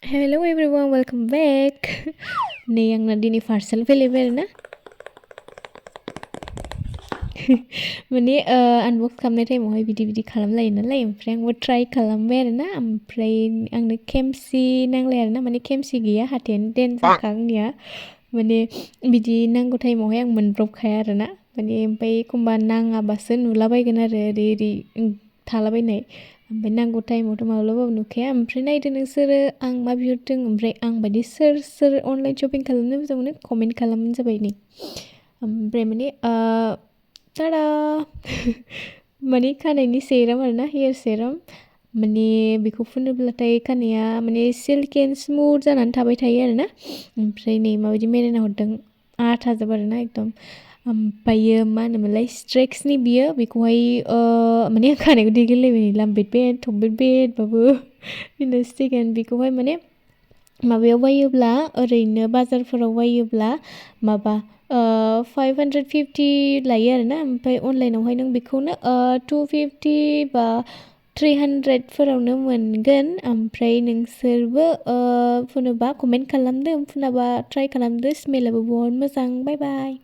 Hello everyone, welcome back. Nih yang Nadine parcel failaयबाय आरोना माने आनबक्स खालामनाय टाइमावहाय बिदि खालामलायो नालाय ओमफ्राय आंबो ट्राइ खालामबाय आरोना ओमफ्राय आंनो खेमसि नांलाय आरोना माने खेमसि गैया हाथायानो देनजारखा आंनिया माने बिदि नांगौ टाइमावहाय आं मोनब्रबखाया आरोना माने ओमफ्राय एखमबा नाङाबासो नुलाबायगोन आरो ओरै थालाबायनाय ओमफ्राय नांगौ टाइमावथ' माब्लाबाबो नुखाया ओमफ्राय नायदो नोंसोरो आं मा बिहरदों ओमफ्राय आं बायदि सोर अनलाइन शपिं खालामनो मोजां मोनो कमेन्ट खालामबानो जाबाय नै ओमफ्राय माने टाडा माने खानायनि सेराम आरोना हेयार सेराम माने बेखौ फुनोब्लाथाय खानाया माने सिल्क एन्ड स्मुथ जानानै थाबाय थायो आरोना ओमफ्राय नै माबायदि मेरायना हरदों आथाजोब आरोना एकदम ओमफ्रायो मा होनोमोनलाय स्ट्रेक्सनि बियो बेखौहाय माने आं खानायखौ देग्लिलायबाय नै लामबेदबेद थब्बेदबेदबाबो होननांसिगोन बेखौहाय माने माबायाव बायोब्ला ओरैनो बाजारफोराव बायोब्ला माबा 550 लायो आरोना ओमफ्राय अनलाइनावहाय नों बेखौनो 250 बा 300फोरावनो मोनगोन ओमफ्राय नोंसोरबो फुनोबा कमेन्ट खालामदो फुनाबा ट्राइ खालामदो स्मेलाबो बहुत मोजां बाय बाय